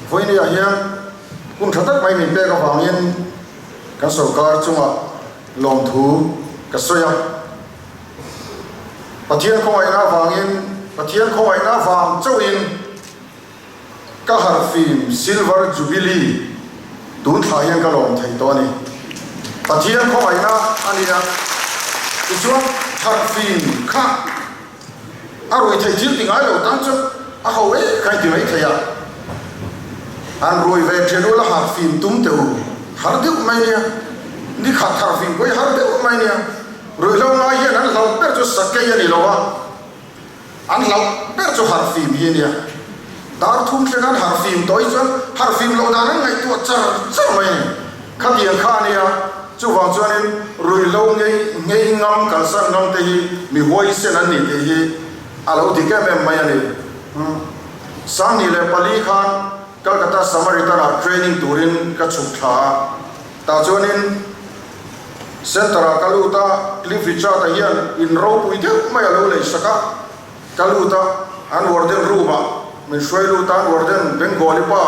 Vawinia hian hun tha tak mai min pek avangin kan sorkar chungah lawmthu ka sawi a. Pathian khawngaihna avangin, Pathian khawngaihna avang chauhin ka harhfim Silver Jubilee tun thla hian ka lawm thei tawh a ni. Pathian khawngaihna a ni a, tichuan harhfim kha a rui thei thil ti ngai lo tan chuan a ho e kha i ti mai thei a. An rui ve ṭhen ula harhfim tum teh u, har deuh mai nia, ni khat harhfim pawh hi har deuh mai nia. Ruihhlo ngai hian an hlauh ber chu sakei a ni lo a, an hlauh ber chu harhfim hi a nia. Dar thum thleng an harhfim tawh hi chuan harhfim loh dan an ngaihtuah char char mai a ni. Khatiang kha a nia, chuvang chuanin ruihhlo ngei ngei ngam kalsan ngam te hi mi huaisen an ni tih hi a lo dik em em mai a ni. 2004 khan Calcutta Samaritan-ah training turin ka chhuk thla a, tah chuanin Centre-ah ka lut a, Cliff Richard-a hian in ropui deuh mai a lo lei sak a, ka lut a, an warden room-ah min hruai lut a, an warden Bengali pa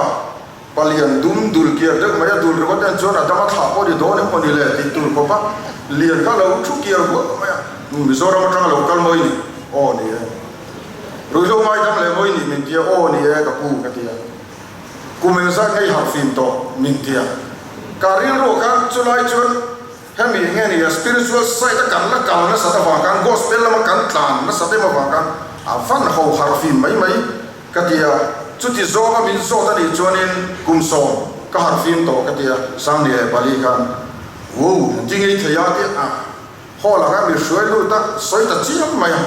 palian dum dul kiar deuh mai a dul ringawt en chuan a dam a thlah pawh ni dawn em maw ni le tih tur khawp a, lian kha lo thu kiar huah mai a, Mizoram atanga lo kal mawi ni? Aw ni e. Ruihhlo ngaidam leh mawi ni min tia, aw ni e ka pu ka ti a. Kum engzat ngei harh fim tawh min tia. Ka rilru ah khan chulai chuan hemi enge ni a spiritual side a kan la kal nasat avang khan gospel lama kan tlan nasat em avang khan a van ho harh fim mai mai ka ti a. Chuti zawnga min zawt a nih chuanin kum 10 ka harh fim tawh ka ti a, 2004 khan wow ti ngei thei a ti a. Hall ah khan mi hruai lut a sawi ta chiam mai a.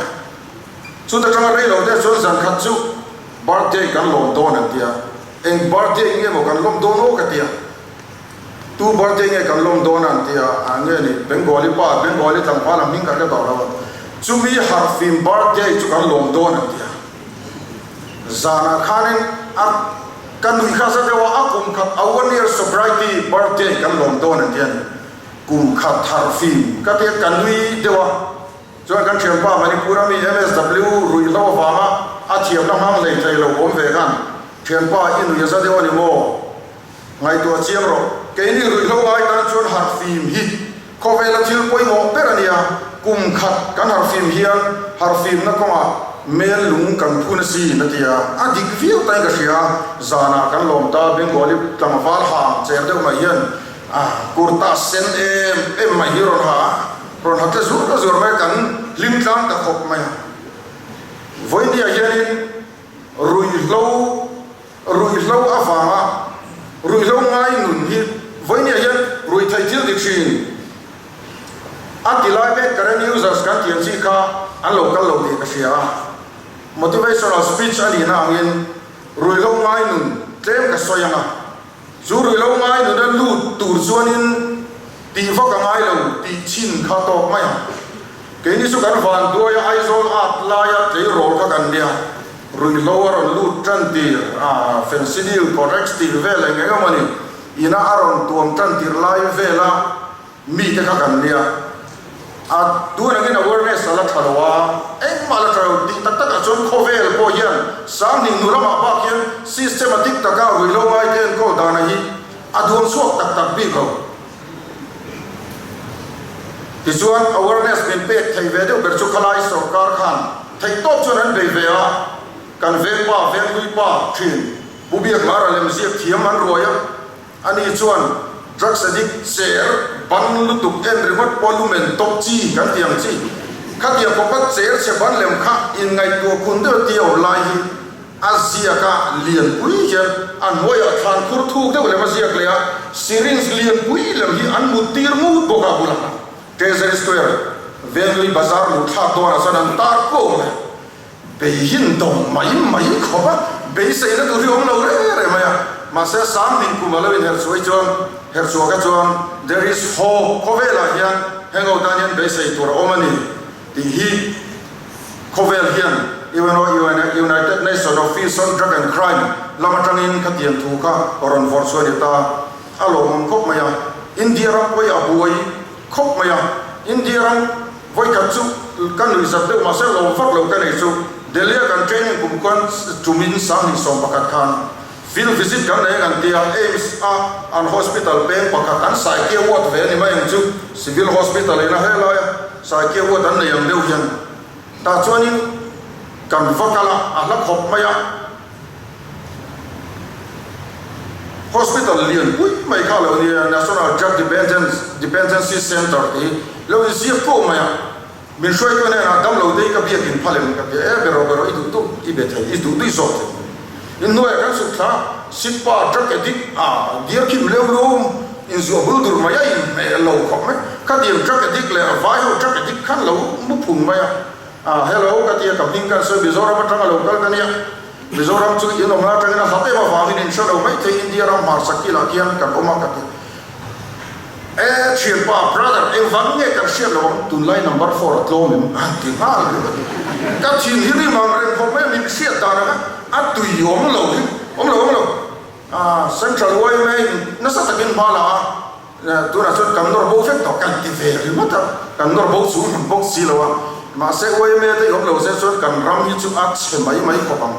Chuta tanga rei lo te chuan zan khat chu birthday kan lawm dawn an ti a, eng birthday nge maw kan lawm dawn aw ka ti a, tu birthday nge kan lawm dawn an ti a, a nge ni Bengali pa, Bengali tlangval ang hming ka hre tawh lo a, chumi harhfim birthday chu kan lawm dawn an ti a, zanah khanin a ka nuih kha za deuh a, a kum khat a one year sobriety birthday kan lawm dawn an ti a ni, kum khat harhfim ka ti a, ka nui deuh a. Chuan kan thianpa Manipur-a mi MSW ruihhlo avanga a thiamna hmang hlei thei lo awm ve khan, Thianpa, i nui a za deuh a ni maw? Ngaihtuah chiang rawh. Keini ruihhlo ngai tan chuan harhfim hi khawvela thil pawimawh ber a nia. Kum khat kan harhfim hian harhfimna kawngah mel lung kan phun asin a ti a. A dik viau tain ka hria. Zanah kan lawm ta, Bengali tlangval hang cher deuh mai hian kurta sen em em mai hi rawn ha a. Rawn ha tle zur zur mai kan hlim tlang ta khawp mai a. Vawinia hianin ruihhlo ruihhlo avanga ruihhlo ngai nun hi vawinia hian ruihtheih thil ti thin a ti lai mek current users kan tih ang chi kha an lo kal lo tih ka hria a. Motivational speech a nihna angin ruihhlo ngai nun tlem ka sawi ang a. Chu ruihhlo ngai nuna lut tur chuanin tih vak a ngai lo tih chhin kha tawk mai ang. Keini chu kan vanduaia Aizawl at laia tleirawl kha kan nia, ruihhlo a rawn lut tan tir a, Phensidyl, Corex tih vel eng eng emawni ina a rawn tuam tan tir lai vela mite kha kan nia. A tun angin awareness a la tha lo a, engmah a la tha lo tih tak takah chuan khawvel pawh hian 2000 hnu lamah bak hian systematic taka ruihhlo ngaite enkawl dana hi a duang chhuak tak tak bik lo. Tichuan awareness min pek theih ve deuh ber chu khalai sorkar khan theihtawp chuan an bei ve a, kan vengpa venghlui pa thin Pu Biakmara lemziak thiam an ruai a, Ani chuan drugs addict cher ban lutuk en ringawt pawh lumen tawp chi kan ti ang chi. Khatiang khawpa cher chhe ban lem kha inngaihtuah khun deuh tia awm lai hi a ziak a, lianpui hian a hnuaiah thlan khur thuk deuh lem a ziak leh a, syringe lianpui lem hi an mut tir ngut bawk a bulah Treasury Square Venglui Bazar luh thlak dawnah chuan an tar kuau mai. Beihin dawm mai mai khawp a, beiseina tur hi awm lo reng reng mai a. Mahse 2000 kum a lo inherh chhuah hi chuan, herh chhuah kha chuan there is hope khawvelah hian heng ho tan hian beisei tur a awm a ni tih hi khawvel hian UNO, United Nation Office on Drug and Crime, lam atangin khatiang thu kha rawn vawrh chhuah a ni ta. A lawmawm khawp mai a, India ram pawh hi a buai khawp mai a, India ram Vawikhat chu ka nuih zat deuh mahse lawm vak lo ka nei chu Delhi-a kan training kum khuan tumin 2011 khan. Field visit kan nei ang tia AIIMS a an hospital peng pakhat an Saikia ward ve a ni mai ang chu, Civil Hospital ina helaia Saikia ward an nei ang deuh hian tah chuanin kan va kal a, a hla khawp mai a. Hospital lian pui mai kha lo nia, National Drug Dependency Centre tih hi lo inziak pawh mai a. Min hruaitu hnenah damlo te hi ka biak in phal em? Ka ti a, e beraw beraw i duh duh i be thei, i duh duih zawk thei. Inhnuaiah kan chhuk thla, Sikpa drug addict a diar khim leu lum inzuah bul dur mai a inhmeh lo khawp mai. Khatiang drug addict leh vai ho drug addict khan lo mu phung mai a, ah hello ka ti a, ka hming kan sawi Mizoram atanga lo kal ka nia, Mizoram chu in awmna atangin a hlat em avangin in hre lo mai thei India ram hmarchhak kilah khian kan awm a ka ti. E thianpa, brother, engvang nge kan hriat lo ang, tunlai number four a tlawm em? A han ti nghal ringawt. Ka thin hi rim ang reng khawp mai a, min hriat dan anga a tui awm lo hi, awm lo awm lo. Ah, Central yma in nasa takin hma la a, tunah chuan kan nawr bo vek tawh kan ti ve ringawt a, kan nawr bo chung hman bawk si lo a, mahse yma te i awm lo se chuan kan ram hi chu a chhe mai mai khawp ang.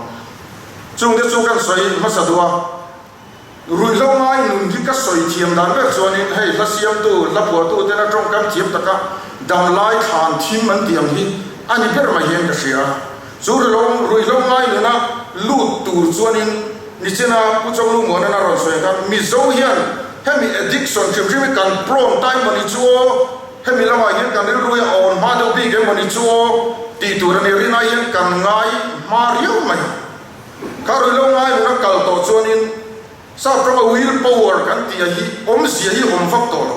Chungte chu kan sawi hmasa duh a. Ruihhlo ngai nun hi ka sawi thiam dan ber chuanin hei hla siamtu, hla phuahtu tena tawngkam thiam taka damlai thlan thim an tih ang hi a ni ber mai hian ka hria. Chu ruihhlo ngai nuna lut tur chuanin nichina Pu Chawnglu Muanan a rawn sawi ang khan Mizo hian hemi addiction hrim hrim hi kan prone tai mawni chu aw, hemi lamah hian kan rilru hi a awn hma deuh bik em mawni chu aw tih tur a ni rinai hian kan ngai hma riau mai. Kha ruihlo ngai nuna kal tawh chuanin Sap tawng a will power kan tih a hi awmzia hi awm vak tawh lo.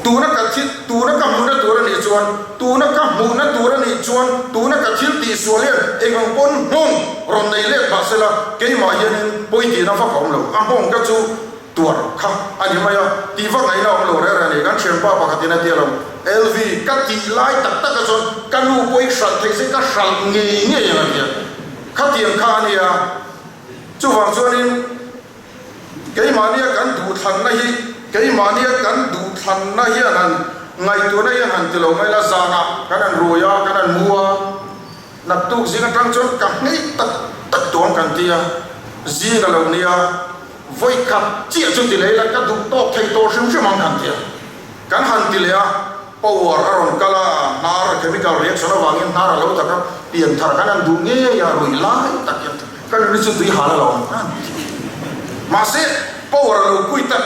Tuna ka thil, tuna ka hmuhna tur a nih chuan, tuna ka hmuhna tur a nih chuan, tuna ka thil tih sual hian eng ang pawn nghawng rawn nei let mah sela keimah hianin pawi tihna vak a awm lo. A nghawng ka chu tuar kha a ni mai a, tih vak ngaihna a awm lo reng reng a ni. Kan thianpa pakhatin a ti a lo, LV, ka tih lai tak takah chuan ka nu pawh i hralh thei se ka hralh ngei ngei ang a ti a. Khatiang kha a nia. Chuvang chuanin keimahnia kan duhthlanna hi, keimahnia kan duhthlanna hian han ngaihtuahna hian han ti lo mai la, zanah kan han rui a, kan han mu a, naktuk zing atang chuan ka hmei tak tak tuang kan ti a, zing a lo nia. Vawi khat chiah chu ti leh ila ka duh tawk thei tawh hrim hrim ang kan ti a. Kan han ti leh a, power a rawn kal a, hnar chemical reaction avangin hnar a lo tak a, pian thar kan han duh ngei a, ruih lai tak hian ka nuni chu tui hal a lo awm han ti. Mahse, power a lo pui tak.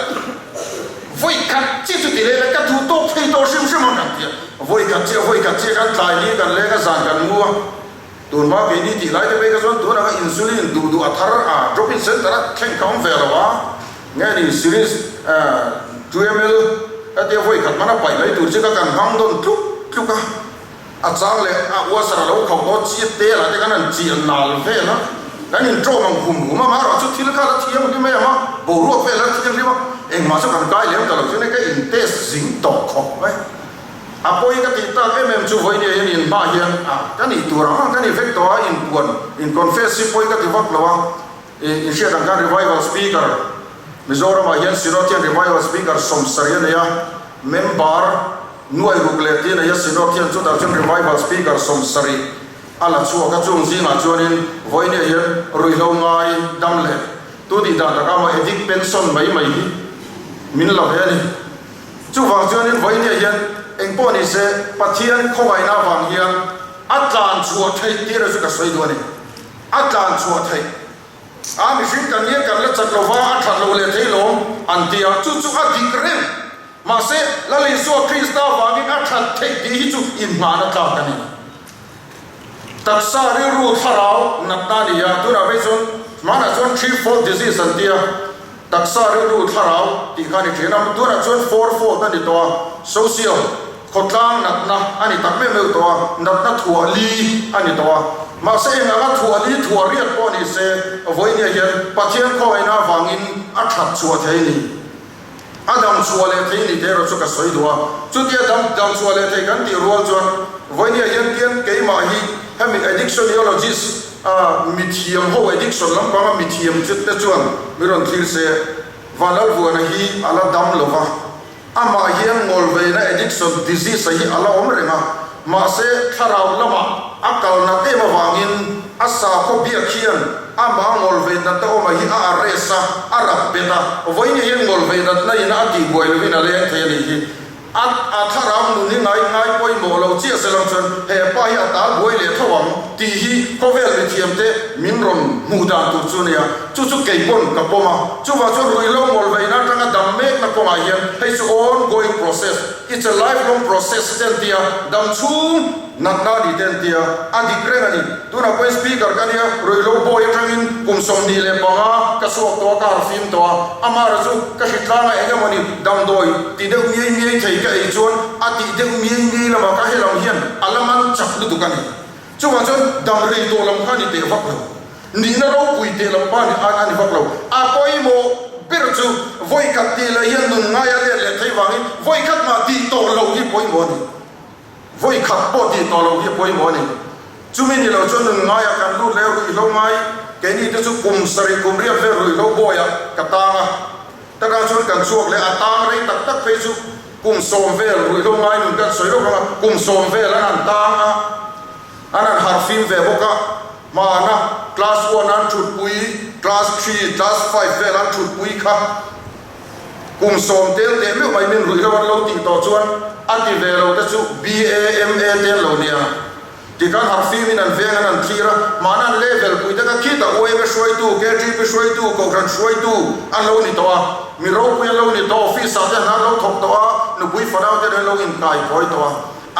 Vawi khat chiah chu ti leh ila ka duh tawk thei tawh hrim hrim ang kan ti a. Vawi khat chiah, vawi khat chiah kan tlai ni kan leng a, zan kan mu a. Tunhma keini tih lai te phei kha chuan tunah kha insulin duh duh a thar a drop in center a thleng kha awm ve lo a, nge ni syringe 2 ml hetia vawi khat hmana paih mai tur chi kha kan hmang dawn tluk tluk a, a chang leh a uasar a lo khauh dawn chi tel ah te khan an chiah nal vel a, kan in ṭawm ang hum hum a, amaherawh chu thil kha la thianghlim em a, boruak vel a thianghlim a, engmah chu kan kai lem ta lo chuan ka in test zing tawh khawp mai. A pawi ka tih tak em em chu vawinia hian in hma hian a ka nih tur ang ang ka ni vek tawh a, inpuan, in confess hi pawi ka ti vak lo a, ih in hriat ang khan revival speaker Mizoramah hian Synod hian revival speaker sawmsarih a nei a, member nuai ruk leh tih a nei a, Synod hian chutah chuan revival speaker sawmsarih a la chhuak a, chung zingah chuanin vawinia hian ruihhlo ngai dam leh tu tih dan takah maw addict pension mai mai hi min la ve a ni. Chuvang chuanin vawinia hian eng pawh ni se Pathian khawngaihna avang hian a tlan chhuah theih tih erawh chu ka sawi duh a ni. A tlan chhuah theih. A mihring kan hian kan la chat lova a that loh leh thei lawm an ti a, chu chu a dik reng. Mahse, Lal Isua Krista avangin a that theih tih hi chu inhmahna tlak a ni. Taksa rilru thlarau natna a ni a, tunah phei chuan hmanah chuan three fold disease an ti a, taksa rilru thlarau tih kha a ni thin a, tunah chuan four fold a ni tawh a, social, khawtlang natna a ni tak meuh meuh tawh a, natna thuah li a ni tawh a, mahse eng anga thuah li thuah riat pawh ni se vawinia hian Pathian khawngaihna avangin a that chhuah thei a ni. A dam chhuah leh thei ni te erawh chu ka sawi duh a, chutia dam dam chhuah leh thei kan tih rual chuan vawinia hian tian keimah hi hemi addictioneologist a mithiam ho addiction lampanga mithiam chu te chuan mi rawn thlir se Vanlalvuana hi a la dam lo va, amah hian ngawlveina addiction disease a hi a la awm reng a, mahse thlarau lamah a kal nat em avangin a sakhaw biak hian. Amah ngawl vei natna awmah hi a arrest a, a rap bet a, vawiin hian ngawl vei natna in a tihbuai lovin a leng thei a nih hi. A a thlarau nun hi ngai ngai pawimawh lo chiah se lang chuan he pa hi a tal buai leh tho ang tih hi khawvel mithiamte min rawn hmuh dan tur chu a nia. Chu chu kei pawn ka pawm a. Chuvang chuan ruihhlo ngawl veina atanga dam mekna kawngah hian hei chu ongoing process, it's a lifelong process te an ti a, dam chhung Natna ni te an tia, a dik reng a ni. Tunah pawhin Speaker ka nia, ruihhlo bawi atangin kum 25 ka chhuak tawh a, ka harfim tawh a. Amara chu ka hritlanga eng emaw ni damdawi ti deuh miai miai thei ka ei chuan a tih deuh miai miai lamah ka helam hian a la man chak lutuk a ni. Chuvang chuan dam rei tawh lam kha ni teh vak lo. Nihna ropui teh lam pa ni a ni vak lo. A pawimawh ber chu vawikhat tih leh hian nun ngaia let leh thei vangin vawikhat mah tih tawh loh hi pawimawh a ni. Vawi khat pawh tih tawh loh hi a pawimawh a ni. Chumi ni lo chuan nun ngaiah kan lut leh ruihhlo ngai, keini te chu kum sarih kum riat vel ruihhlo bawiah ka tang a. Takah chuan kan chhuak leh a tang rei tak tak phei chu kum sawm vel ruihhlo ngai nun kan sawi lawk ang a, kum sawm vel an han tang a, an han harhfim ve bawk a. Hmana class one an thutpui, class three, class five vel an thutpui kha. Kum sawm tel teh meuh mai min ruihhlo an lo tih tawh chuan a ti ve lo te chu BA, MA te an lo nia. Tikhan harhfim in an veng an han thlir a, mahna an level pui te kha khitah UMA hruaitu, KTP hruaitu, Kohhran hruaitu an lo ni tawh a, mi ropui an lo ni tawh, office ah te hna an lo thawk tawh a, nupui fanau te an lo inkai kawi tawh a.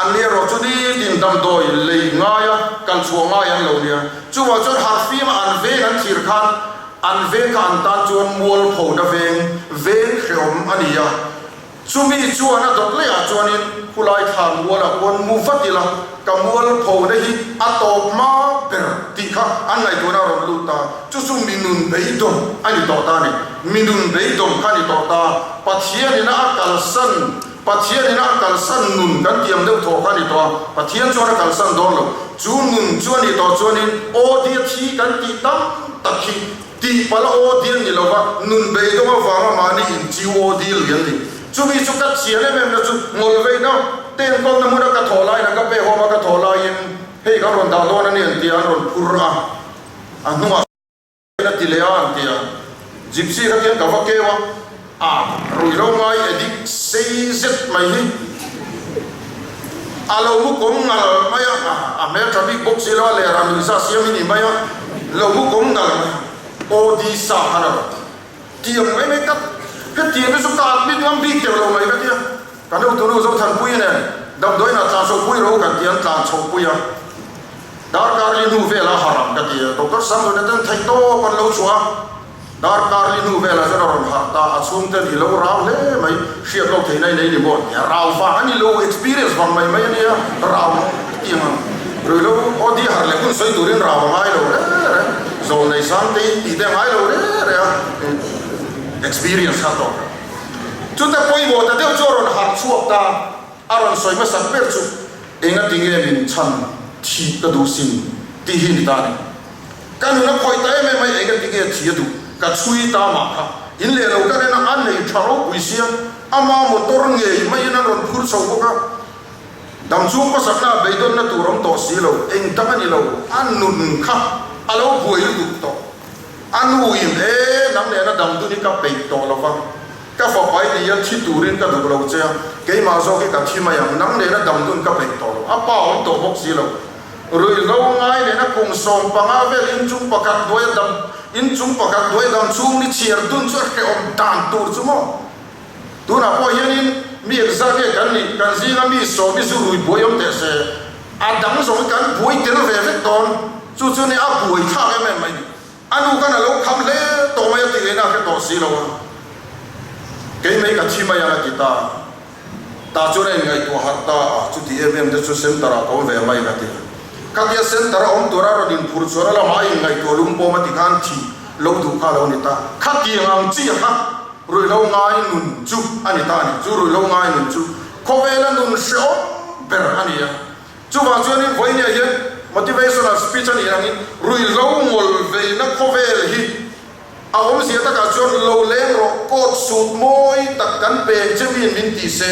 An ni erawh chu nitin damdawi lei ngaia kal chhuah ngai an lo nia. Chuvang chuan harhfim a an veng an thlir khan An veng kha an tan chuan mualphona veng, veng hreawm a ni a. Chumi chuan a dawt lehah chuanin khulai thlan mualah khuan mu vat ila, ka mualphona hi a tawp hma ber tih kha an ngaihtuahna a rawn lut ta. Chu chu mi nun beidawng a ni tawh ta a ni. Mi nun beidawng kha a ni tawh ta. Pathianina a kalsan, Pathianina a kalsan nun kan tiam deuh thawh kha a ni tawh a. Pathian chuan a kalsan dawn lo. Chu nun chu a nih tawh chuanin aw dia thi kan tih tam tak hi tih palh a aw dil ni lova nun beidawng avanga mahni inchiu aw dil hi an ni. Chumi chu ka chian em em na chu ngawlveina tenkawlna hmuna ka thawh laiin an ka pek awm a, ka thawh laiin hei kan rawn dah dawn a ni an ti a, an rawn phur a, a hnungah. A ti leh a an ti a, Gypsy kha tian ka va keu a, a ruihhlo ngai addict sei zet mai hi a lo mu kawm ngal mai a, a hmeltha bik bawk si lo a leh ram insa siam hi ni mai a, lo mu kawm ngal mai a, OD sa khan a rawn ti ang mai mai tak, hetiang te chu ka admit ngam bik teuh lo mai ka ti a, kan hotunu Zothanpuia nen damdawiin ah tlan chhohpui ro kan ti an tlan chhohpui a. Darkar li hnu velah a harh ang ka ti a, Doctor Sangluta ten theih tawp an lo chhuah a, darkar li hnu velah chuan a rawn harh ta, a chhungten i lo rau hle mai, hriat lo theihna i nei ni maw an ti a, rau vang a ni lo, experience vang mai mai a nia, rau tiang ang ruihhlo aw di harh leh hun sawi turin rau a ngai lo re re, zawl nei sang te in tih te a ngai lo re re a, experience kha tawk. Chute pawimawh ta deuh chu a rawn harh chhuak ta. A rawn sawi hmasak ber chu enga tinge min chhan thih ka duh sin tih hi ni ta a ni. Ka nun a khawih ta em em mai enga tinge thi a duh ka chhui ta mah kha. In leh lo ka ren a, a nei tha ropui sia, ama motor ngei maiin an rawn phur chho bawk a. Dam chung hmasakna a beidawnna tur awm tawh si lo, eng dang a ni lo, a nun kha a lo buai lutuk tawh. A nu in e nang nena dam dun hi ka peih tawh lo va. Ka fapa i nia thi turin ka duh lo che a, keimah zawk hi ka thi mai ang, nang nena dam dun ka peih tawh lo, a pa awm tawh bawk si lo. Ruihhlo ngai nena kum 15 vel inchung pakhat hnuaia dam, inchung pakhat hnuaia dam chhung ni chhiar dun chu a hrehawm dan tur chu maw? Tunah pawh hianin mi engzat nge kan nih, kan zinga mi sawm i zu rui buai awm teh se, a dang zawng hi kan buai tel ve vek dawn, chu chu nia a buai thlak em em mai ni. A nu khan a lo kham hle tawh mai a tih ngaihna a hre tawh si lo a, kei mai ka thi mai ang a ti ta. Tah chuan a inngaihtuah harh ta a, chuti em em te chu centre ah ka awm ve mai ka ti a. Khatia centre a awm tura rawn inphur chuan a lamah a inngaihtuah lung pawm a ti khan thi lo duh kha a lo ni ta. Khatiang ang chiah kha ruihhlo ngai nun chu a ni ta a ni. Chu ruihhlo ngai nun chu khawvela nun hrehawm ber a ni a. Chuvang chuanin vawinia hian motivational speech a nih angin ruihhlo ngawl veina khawvel hi a awmzia takah chuan lo leng rawh, coat suit mawi tak kan peng che miin min ti se,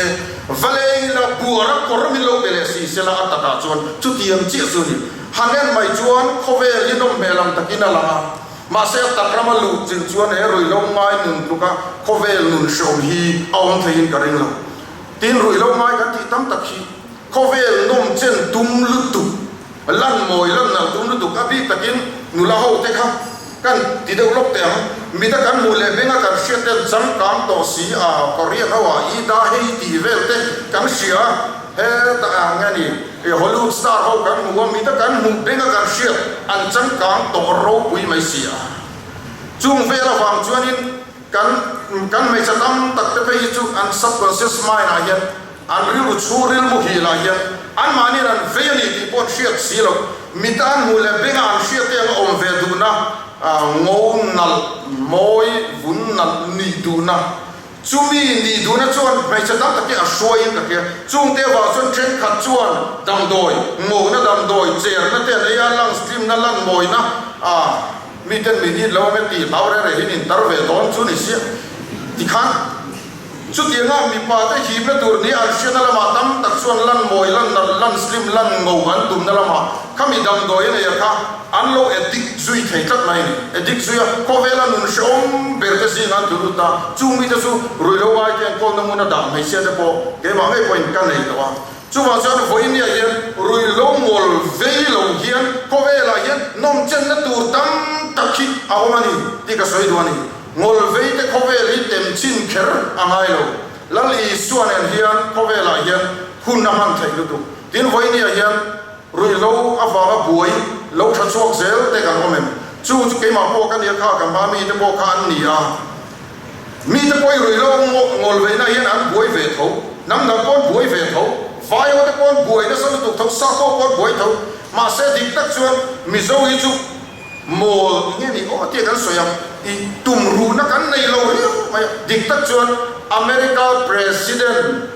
va leng ila buara kawr min lo pe leh si sela a takah chuan chutiang chiah chu a ni. Han en mai chuan khawvel hi nawm hmel ang takin a lang a. Mahse a tak rama luh chilh chuan he ruihhlo ngai nun tluka khawvel nun hreawm hi a awm theiin ka ring lo. Tin, ruihhlo ngai kan tih tam tak hi khawvel nawm chen tum lutuk, lan mawi lan nalh tum lutuk a bik takin nula ho te kha kan ti deuh lawk teh ang. Mita kan hmuh leh benga kan hriat ten changkang tawh si a, Korean ho ah i da hei tih vel te kan hria a, heta ang nge ni Hollywood star ho kan hmu a, mita kan hmuh benga kan hriat an changkang tawh ropui mai si a. Chung vel avang chuanin Kan kan hmeichhe tam tak te phei hi chu an subconscious mind ah hian an rilru chhungril muhil ah hian anmahniin an vei a ni tih pawh an hriat si lo. Mit a an hmuh leh beng a an hriat te ang a awm ve duhna, ngo nalh, mawi, vun nalh nih duhna. Chumi nih duhna chuan hmeichhe tam tak hi a hruaiin ka hria. Chungte avang chuan thenkhat chuan damdawi, ngona damdawi, cherna te an ei a, lungs tlimna, lan mawina, Miten min it lo anga tih hlau reng reng hian intar ve dawn chu ni sia. Tikhan, chutianga mipa te hipna tur ni an hriatna lamah tam tak chuan lan mawi, lan nalh, lan slim, lan ngo an tumna lamah khami damdawi a nei a kha an lo addict zui thei tlat mai a ni. Addict zui a, khawvela nun hrehawm ber te zingah an tlu lut ta. Chung mite chu ruihlo ngai te an kawlna hmun a dah hmeichhia te pawh keimah ngei pawhin ka nei tawh a. Chuvang chuan vawinia hian ruihhlo ngawl vei lo hian khawvelah hian nawmchenna tur tam tak hi a awm a ni tih ka sawi duh a ni. Ngawl vei te khawvel hi tem chin kher a ngai lo. Lal Isua nen hian khawvelah hian hun a hman theih lutuk. Tin, vawinia hian ruihhlo avanga buai lo tha chhuak zel te kan awm em? Chu chu keimah pawh ka nia kha, ka hma mite pawh kha an ni a. Mite pawh i ruihlo ngawl veina hian an buai ve tho, hnam dang pawh an buai ve tho, vai ho te pawh an buai nasa lutuk tho, sa pawh pawh an buai tho. Mahse dik tak chuan Mizo hi chu mawl nge ni aw tia kan sawi ang, i tum ruhna kan nei lo riau mai a. Dik tak chuan America President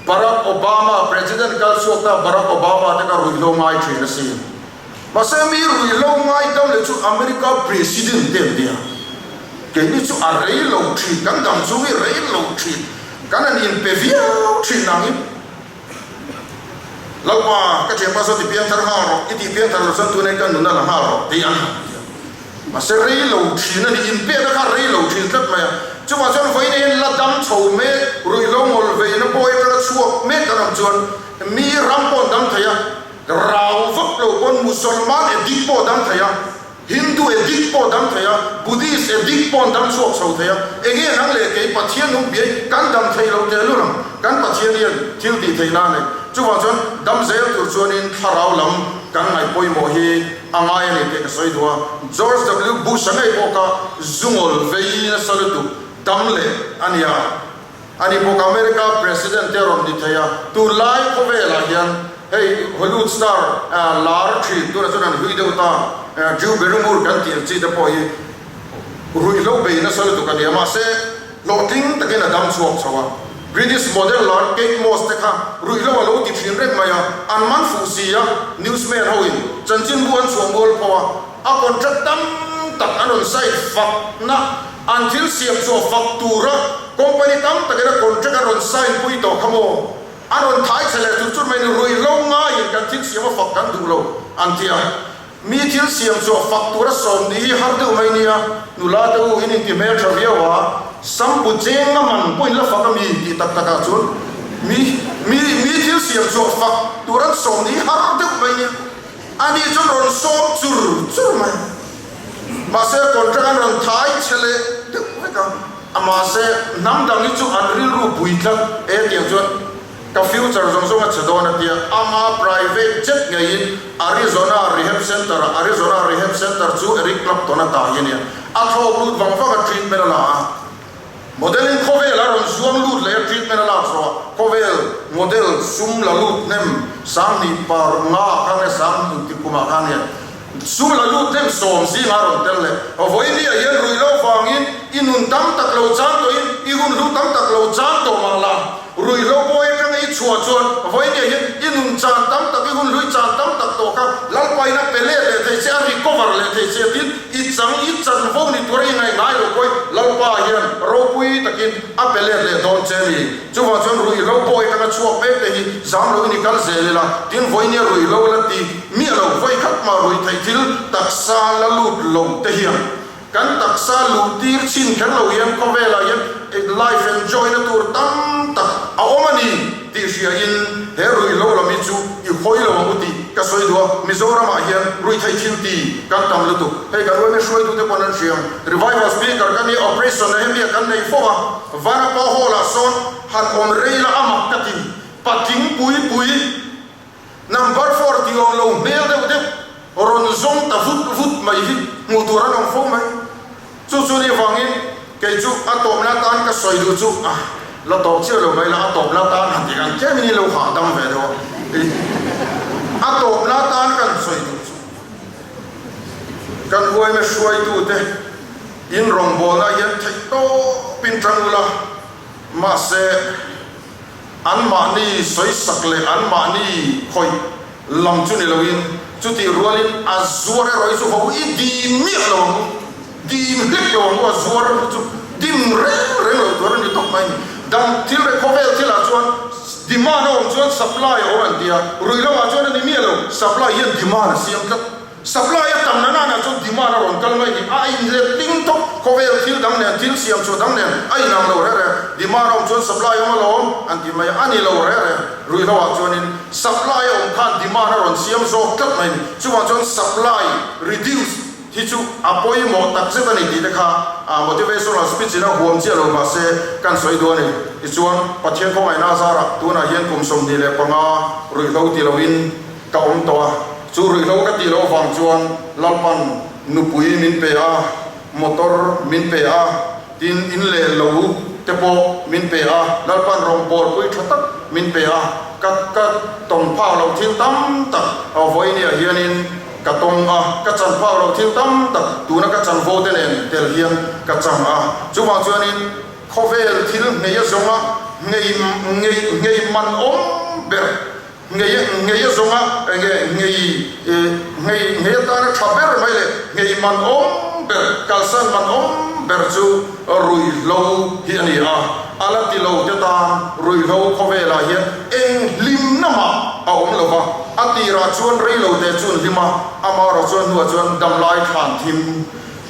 Barack Obama, President kal chhuak ta Barack Obama te kha ruihhlo ngai thin a si. Mahse mi ruihhlo ngai dam leh chu America President te an nia. Keini chu a rei lo thin, kan dam chung hi rei lo thin, kan han inpe viau thin nangin Lalpa ka thianpa saw ti piangthar nghal rawh, i tih piangthar loh chuan tunah hian ka nun a la nghal rawh tih an han ti a. Mahse rei lo thin a ni, inpekna kha rei lo thin tlat mai a. Chuvang chuan vawiin hian la dam chho mek, ruihhlo ngawl veina pawh hi atanga chhuak mek kan awm chuan mi ram pawh an dam thei a, rau vak lo pawn Musalman addict pawh a dam thei a, Hindu addict pawh a dam thei a, Buddhist addict pawh an dam chhuak chho thei a. Enge nang leh kei Pathian nung biai kan dam thei lo teh lur ang, kan Pathian hian thil tih theihna a nei. Chuvang chuan dam zel tur chuanin thlarau lam kan ngaih pawimawh hi a ngai a ni tih ka sawi duh a. George W. Bush-a ngei pawh kha zungawl vei nasa lutuk dam leh a ni a. Ani bawk America President te a rawn ni thei a. Tunlai khawvelah hian hei Hollywood star lar thin tunah chuan an hlui deuh ta Drew Barrymore kan tih ang chi te pawh hi ruihhlo bei nasa lutuk a ni a. Mahse hlawhtling takin a dam chhuak chho a. British model lar Kate Moss te kha ruihhlo a lo ti thin reng mai a, an man fuh si a, newsman hoin chanchinbu an chhuah mual pho a, a contract tam tak an rawn sign fakna, an thil siam chhuah fak tura company tam takin a contract an rawn sign pui tawh kha maw? An rawn thai chhe leh chur chur mai ni, ruihhlo ngaiin kan thil siam a fak kan duh lo an ti a. Mi thil siam chhuah fak tura sawm ni hi har deuh mai nia, nula te u in inti hmel tha viau a, sampu cheng a man pawh in la fak a mi tih tak takah chuan mi mi mi thil siam chhuah fak tur an sawm ni hi har deuh mai nia, ani chuan rawn sawm chur chur mai. Mahse contract an rawn thai chhe leh deuh vek a, a mahse hnam dang hi chu an rilru pui tlat e tiang chuan Ka future zawng zawng a che dawn a tia, ama private jet ngeiin Arizona Rehab Center ah, Arizona Rehab Center chu Eric Clapton a tah hi a nia, a thlawk lut vang vang a treatment a la a, model in khawvel a rawn zuang lut leh a treatment a lak zawh ah khawvel model sum la lut hnem 2000 ah khan nge 2000 kum ah khan nge sum la lut hnem sawm zingah a rawn tel leh vawinia hian ruihlo vangin i nun tam tak lo chang tawhin i hun hlu tam tak lo chang tawh mah la. Ruihhlo pawi atanga i chhuah chuan vawinia hian i nun chan tam tak, i hun hlui chan tam tak tawh kha Lalpain a pe let leh thei che, a recover leh thei che tin i chang, i chanvo ni tura i ngaih ngai lo pawi Lalpa hian ropui takin a pe let leh dawn che a ni. Chuvang chuan ruihhlo pawi atanga chhuak mek te hi zam loin i kal zel ila, tin vawinia ruihhlo la ti miah lo, vawikhat mah ruih theih thil taksa la lut lo te hian. Kan taksa luh tir chhin kher lo hian khawvelah hian life enjoy na tur tam tak a awm a ni tih hria in he ruihhlo lam hi chu i hawi lo ang u tih ka sawi duh a, Mizoramah hian ruihtheih thil ti kan tam lutuk. Hei kan uaime hruaitute pawn an hria ang. Revival speaker ka nia operation na hemi a kan nei fo a, Vanapa Hall ah sawn han awm rei la a mak ka ti. Patling pui pui. Number four tih awm lo hmel deuh deuh rawn zawng ta vut vut mai hi hmuh tur an awm fo mai. Chu chu ni vangin kei chu a tawpna atan ka sawi duh chu a la tawp chiah lo mai la, a tawpna atan han tih kan tlemin in lo hahdam ve deuh a, a tawpna atan kan sawi duh chu kan uaime hruaitute in rawngbawlna hian theihtawpin tang ula, mahse, Anmahni sawisak leh anmahni khawih lam chu ni loin, chutih rualin a zuar erawh hi chu ho i dim miah lo ang u, dim hlek lo ang u, a zuar hi chu dim reng reng lo tur a ni tawp mai a ni. Dang thil leh khawvel thilah chuan demand a awm chuan supply a awm an ti a, ruih lamah chuan a ni miah lo, supply hian demand a siam tlat. Supply a tam na nana chuan demand a rawn kal mai ni. A inlet ding tawp. Khawvel thil dang nen, thil siam chhuah dang nen a inang lo reh reh. Demand a awm chuan supply a awm alawm an ti mai a, a ni lo reh reh. Ruihhlo ah chuanin supply a awm khan demand a rawn siam zawk tlat mai ni. Chuvang chuan supply reduce hi chu a pawimawh tak zet a ni tih te kha motivational speech in a huam chiah lo mahse kan sawi duh a ni. Tichuan Pathian khawngaihna azarah tunah hian kum 25 ruihhlo ti loin Ka awm tawh a, chu ruihhlo ka tih loh avang chuan Lalpan nupui min pe a, motor min pe a, tin in leh lo te pawh min pe a, Lalpan rawngbawlpui tha tak min pe a, ka ka tawng phak loh thil tam tak vawinia hianin ka tawng a, ka chan phak loh thil tam tak tuna ka chanvo te nen tel hian ka chang a, chuvang chuanin khawvel thil nghei a zawnga nghei nghei nghei man awm ber Ngei ngei a zawnga enge ngei ngei ngei atana tha ber mai leh ngei man awm ber, kalsan man awm ber chu ruihhlo hi a ni a. A la ti lo te tan ruihhlo khawvelah hian eng hlimna mah a awm lo va, a tirah chuan rei lo te chu an hlim a, amaherawh chuan hnuah chuan damlai thlan thim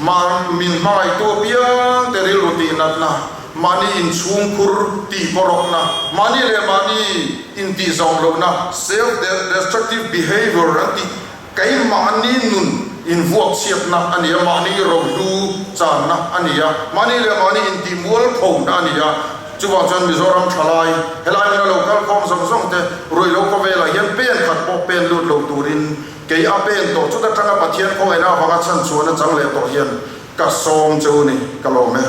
Mah min hmangaihtu apiang te rilru tih natna, mahni inchhungkhur tih pawrawkna, mahni leh mahni intih zawm lohna, self destructive behaviour an tih, keimahni nun invuak chhiatna a ni a, mahni rohlu channa a ni a, mahni leh mahni intih mualphona a ni a. Chuvang chuan Mizoram thalai, helai hmuna lo kal khawm zawng zawng te ruihlo khawvelah hian pen khat pawh pen lut lo turin, Kei a pen tawh chut atanga Pathian khawngaihna avanga chhan chhuahna chang leh tawh hian ka sawm che u ni, ka lawm e.